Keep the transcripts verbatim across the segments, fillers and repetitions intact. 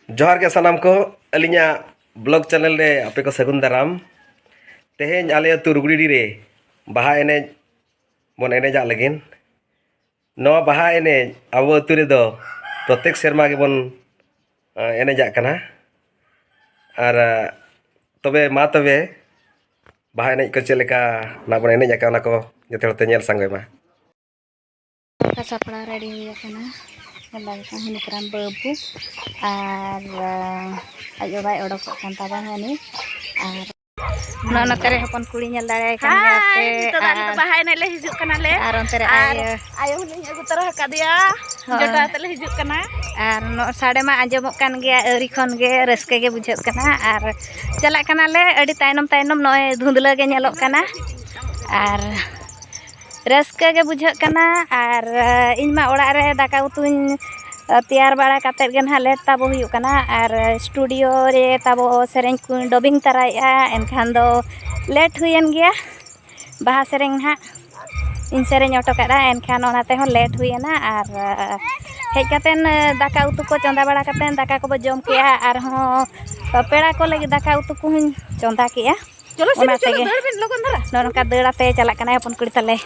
ᱡᱚᱦᱟᱨ ᱜᱮ ᱥᱟᱱᱟᱢ ᱠᱚ, ᱟᱹᱞᱤᱧᱟᱜ ᱵᱞᱚᱜ ᱪᱮᱱᱮᱞ ᱨᱮ ᱟᱯᱮ ᱠᱚ ᱥᱟᱹᱜᱩᱱ ᱫᱟᱨᱟᱢ᱾ ᱛᱮᱦᱮᱧ ᱟᱞᱮ ᱟᱹᱛᱩ ᱨᱩᱜᱽᱲᱤᱰᱤ ᱨᱮ ᱵᱟᱦᱟ ᱮᱱᱮᱡ ᱵᱚᱱ ᱮᱱᱮᱡᱟᱜ ᱞᱟᱹᱜᱤᱫ᱾ ᱱᱚᱣᱟ ᱵᱟᱦᱟ ᱮᱱᱮᱡ ᱟᱵᱚ ᱟᱹᱛᱩ ᱨᱮᱫᱚ ᱯᱨᱚᱛᱮᱠ ᱥᱮᱨᱢᱟ ᱜᱮᱵᱚᱱ, ᱟ, ᱮᱱᱮᱡᱟᱜ ᱠᱟᱱᱟ᱾ ᱟᱨ, ᱟ, ᱛᱚᱵᱮ ᱢᱟ ᱛᱚᱵᱮ ᱵᱟᱦᱟ ᱮᱱᱮᱡ ᱠᱚ ᱪᱮᱫ ᱞᱮᱠᱟ ᱱᱟᱜ ᱵᱚᱱ ᱮᱱᱮᱡ ᱟᱠᱟᱫ, ᱚᱱᱟ ᱠᱚ ᱡᱚᱛᱚ ᱦᱚᱲ ᱛᱮ ᱧᱮᱞ ᱥᱟᱸᱜᱮ ᱢᱟ᱾ ᱥᱟᱯᱲᱟᱣ ᱨᱮᱰᱤ ᱦᱩᱭ ᱟᱠᱟᱱᱟ᱾ ᱧᱮᱞ ᱫᱟᱲᱮᱭᱟᱜ ᱠᱟᱱᱟ ᱦᱩᱱᱩᱠᱨᱟᱢ ᱵᱟᱹᱵᱩ ᱟᱨ, ᱟ, ᱟᱡ ᱵᱟᱵᱟᱭ ᱚᱰᱚᱠᱚᱜ ᱠᱟᱱ ᱛᱟᱵᱚᱱᱟ ᱩᱱᱤ᱾ ᱟᱨ ᱱᱚᱜᱼᱚ ᱱᱚᱛᱮ ᱨᱮ ᱦᱚᱯᱚᱱ ᱠᱩᱲᱤ ᱧᱮᱞ ᱫᱟᱲᱮᱭᱟᱭ ᱠᱟᱱ ᱜᱮᱭᱟ ᱯᱮ᱾ ᱦᱟᱭ, ᱱᱤᱛᱚᱜ ᱫᱚ ᱟᱞᱮ ᱫᱚ ᱟᱨ, ᱵᱟᱦᱟ ᱮᱱᱮᱡ ᱞᱮ ᱦᱤᱡᱩᱜ ᱠᱟᱱᱟᱞᱮ᱾ ᱟᱨ ᱚᱱᱛᱮ ᱨᱮ ᱟᱨ ᱟᱭᱳ᱾ ᱟᱭᱳ ᱦᱚᱸᱞᱤᱧ ᱟᱹᱜᱩ ᱛᱚᱨᱟ ᱟᱠᱟᱫᱮᱭᱟ᱾ ᱦᱳᱭ᱾ ᱡᱚᱴᱟᱣ ᱠᱟᱛᱮ ᱞᱮ ᱦᱤᱡᱩᱜ ᱠᱟᱱᱟ᱾ ᱟᱨ ᱱᱚᱜᱼᱚ ᱥᱟᱰᱮ ᱢᱟ ᱟᱸᱡᱚᱢᱚᱜ ᱠᱟᱱ ᱜᱮᱭᱟ, ᱟᱹᱣᱨᱤ ᱠᱷᱚᱱ ᱜᱮ ᱨᱟᱹᱥᱠᱟᱹ ᱜᱮ ᱵᱩᱡᱷᱟᱹᱜ ᱠᱟᱱᱟ᱾ ᱟᱨ ᱪᱟᱞᱟᱜ ᱠᱟᱱᱟᱞᱮ ᱟᱹᱰᱤ ᱛᱟᱭᱱᱚᱢ ᱛᱟᱭᱱᱚᱢ, ᱱᱚᱜᱼᱚᱭ ᱫᱷᱩᱸᱫᱽᱞᱟᱹ ᱜᱮ ᱧᱮᱞᱚᱜ ᱠᱟᱱᱟ᱾ ᱟᱨ ᱨᱟᱹᱥᱠᱟᱹ ᱜᱮ ᱵᱩᱡᱷᱟᱹᱜ ᱠᱟᱱᱟ᱾ ᱟᱨ, ᱟ, ᱤᱧ ᱢᱟ ᱚᱲᱟᱜ ᱨᱮ ᱫᱟᱠᱟ ᱩᱛᱩᱧ, ᱟ, ᱛᱮᱭᱟᱨ ᱵᱟᱲᱟ ᱠᱟᱛᱮᱫ ᱜᱮ ᱱᱟᱦᱟᱜ ᱞᱮᱴ ᱛᱟᱵᱚ ᱦᱩᱭᱩᱜ ᱠᱟᱱᱟ᱾ ᱟᱨ ᱥᱴᱩᱰᱤᱭᱳ ᱨᱮ ᱛᱟᱵᱚ ᱥᱮᱨᱮᱧ ᱠᱚᱧ ᱰᱚᱵᱤᱝ ᱛᱟᱨᱟᱭᱮᱫᱼᱟ, ᱮᱱᱠᱷᱟᱱ ᱫᱚ ᱞᱮᱴ ᱦᱩᱭᱮᱱ ᱜᱮᱭᱟ᱾ ᱵᱟᱦᱟ ᱥᱮᱨᱮᱧ ᱱᱟᱦᱟᱜ ᱤᱧ ᱥᱮᱨᱮᱧ ᱚᱴᱚ ᱠᱟᱫᱟ, ᱮᱱᱠᱷᱟᱱ ᱚᱱᱟ ᱛᱮᱦᱚᱸ ᱞᱮᱴ ᱦᱩᱭᱮᱱᱟ᱾ ᱟᱨ, ᱟ, ᱦᱮᱡ ᱠᱟᱛᱮᱫ, ᱟ, ᱫᱟᱠᱟ ᱩᱛᱩ ᱠᱚ ᱪᱚᱸᱫᱟ ᱵᱟᱲᱟ ᱠᱟᱛᱮᱫ ᱫᱟᱠᱟ ᱠᱚᱵᱚ ᱡᱚᱢ ᱠᱮᱜᱼᱟ᱾ ᱟᱨᱦᱚᱸ ᱯᱮᱲᱟ ᱠᱚ ᱞᱟᱹᱜᱤᱫ ᱫᱟᱠᱟ ᱩᱛᱩ ᱠᱚᱦᱚᱸᱧ ᱪᱚᱸᱫᱟ ᱠᱮᱜᱼᱟ᱾ ᱪᱚᱞᱚ ᱥᱤᱫᱩ, ᱚᱱᱟ ᱪᱚᱞᱚ, ᱛᱮᱜᱮ ᱫᱟᱹᱲ ᱵᱮᱱ ᱞᱚᱜᱚᱱ ᱫᱷᱟᱨᱟ᱾ ᱱᱚᱜᱼᱚ ᱱᱚᱝᱠᱟ ᱫᱟᱹᱲ ᱟᱛᱮ ᱪᱟᱞᱟᱜ ᱠᱟᱱᱟᱭ ᱦᱚᱯᱚᱱ ᱠᱩᱲᱤ ᱛᱟᱞᱮ᱾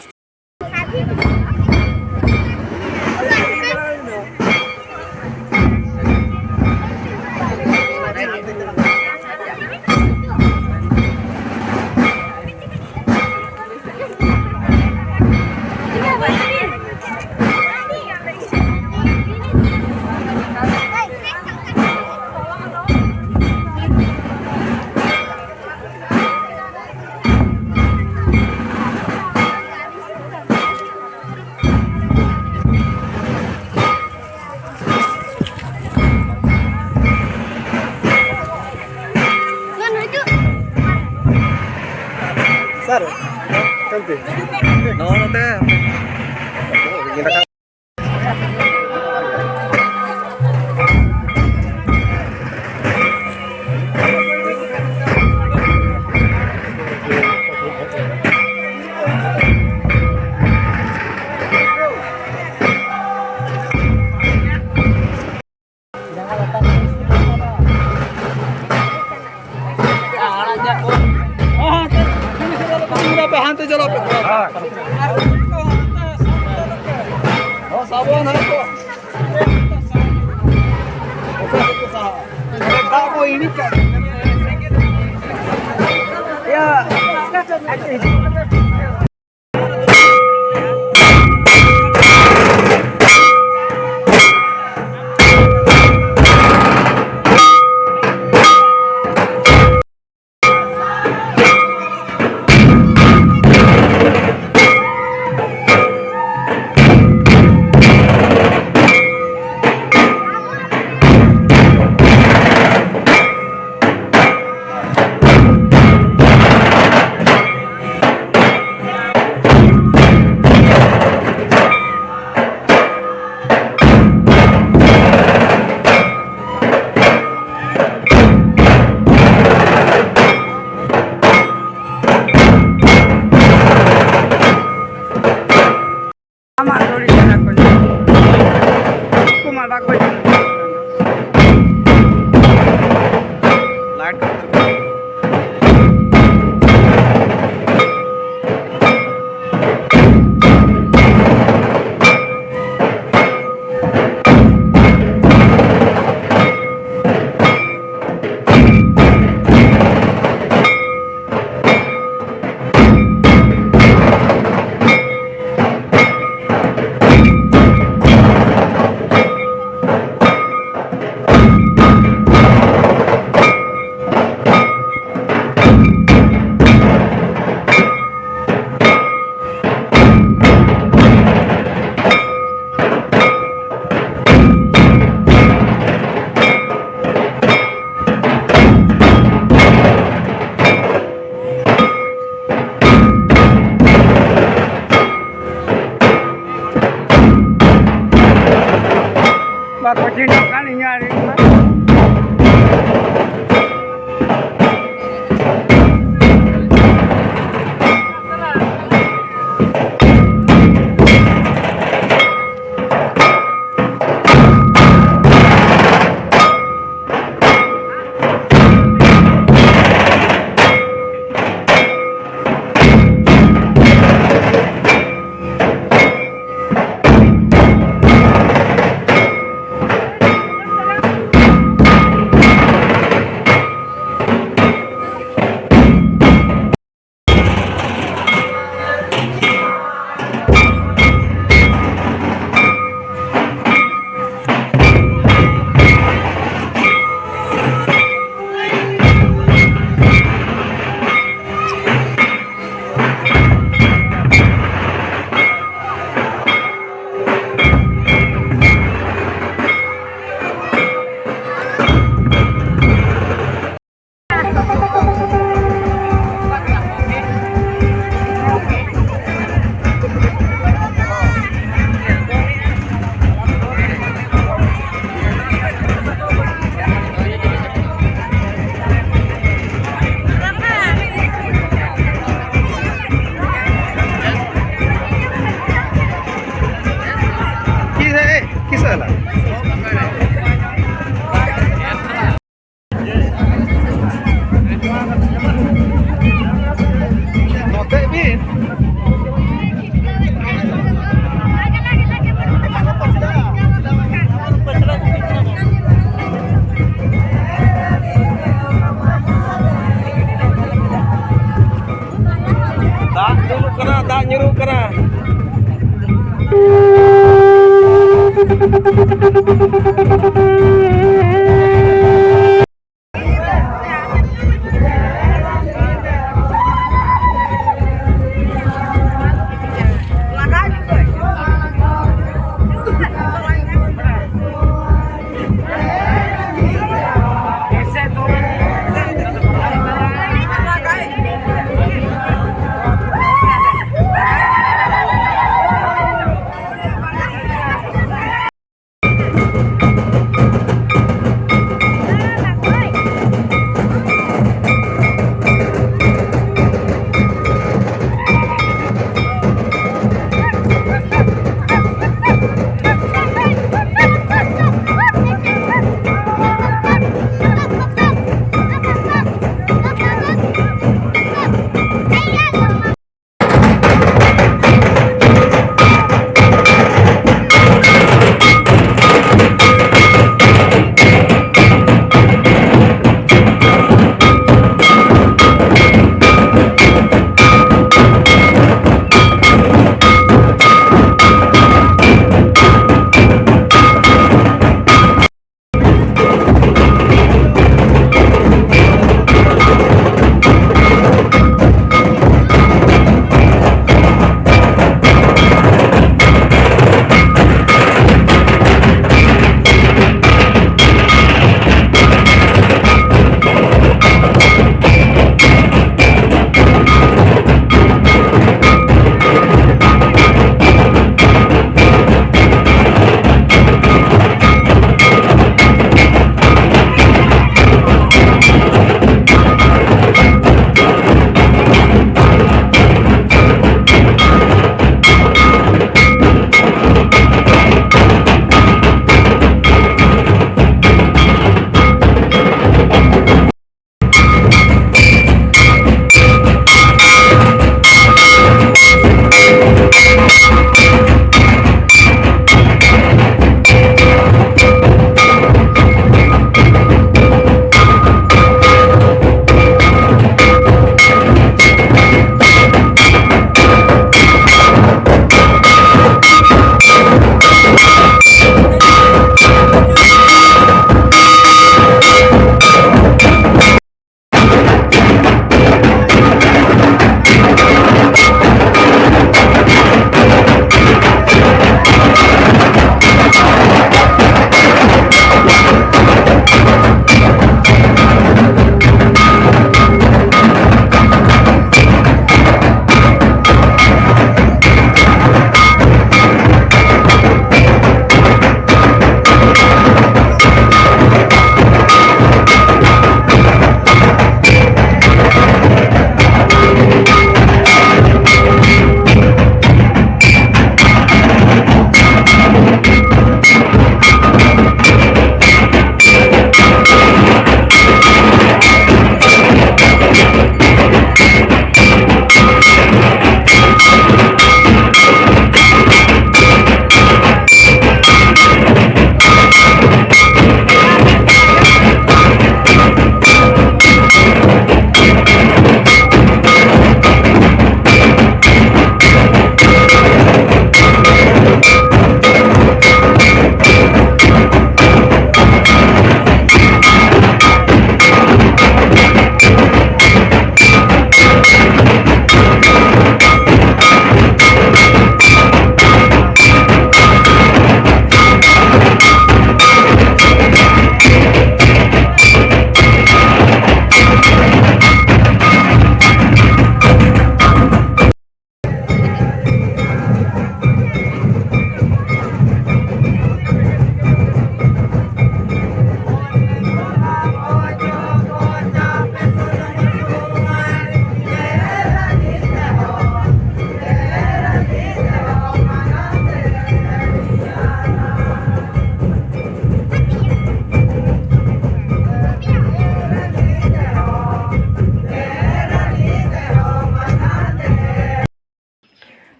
ᱥᱟᱨ, ᱠᱟᱱᱛᱤ᱾ ᱱᱚᱜᱼᱚ ᱱᱚᱛᱮ᱾ ᱪᱟᱞᱟᱣ ᱯᱮ᱾ ᱦᱳᱭ᱾ ᱦᱚᱸ, ᱥᱟᱵᱚᱱ ᱦᱟᱸᱜ ᱠᱚ᱾ ᱫᱟᱜ ᱠᱚ ᱤᱬᱤᱡ ᱠᱟᱜ᱾ ᱭᱟ᱾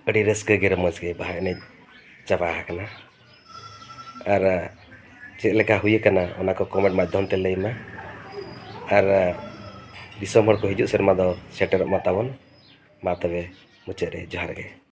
ᱟᱹᱰᱤ ᱨᱟᱹᱥᱠᱟᱹ ᱜᱮ ᱨᱚᱢᱚᱡᱽ ᱜᱮ ᱵᱟᱦᱟ ᱮᱱᱮᱡ ᱪᱟᱵᱟ ᱟᱠᱟᱱᱟ᱾ ᱟᱨ ᱪᱮᱫ ᱞᱮᱠᱟ ᱦᱩᱭ ᱟᱠᱟᱱᱟ, ᱚᱱᱟ ᱠᱚ comment ᱢᱟᱫᱽᱫᱷᱚᱢ ᱛᱮ ᱞᱟᱹᱭ ᱢᱮ᱾ ᱟᱨ ᱫᱤᱥᱚᱢ ᱦᱚᱲ ᱠᱚ ᱦᱤᱡᱩᱜ ᱥᱮᱨᱢᱟ ᱫᱚ ᱥᱮᱴᱮᱨᱚᱜ ᱢᱟ ᱛᱟᱵᱚᱱ᱾ ᱢᱟ ᱛᱚᱵᱮ ᱢᱩᱪᱟᱹᱫ ᱨᱮ ᱡᱚᱦᱟᱨ ᱜᱮ᱾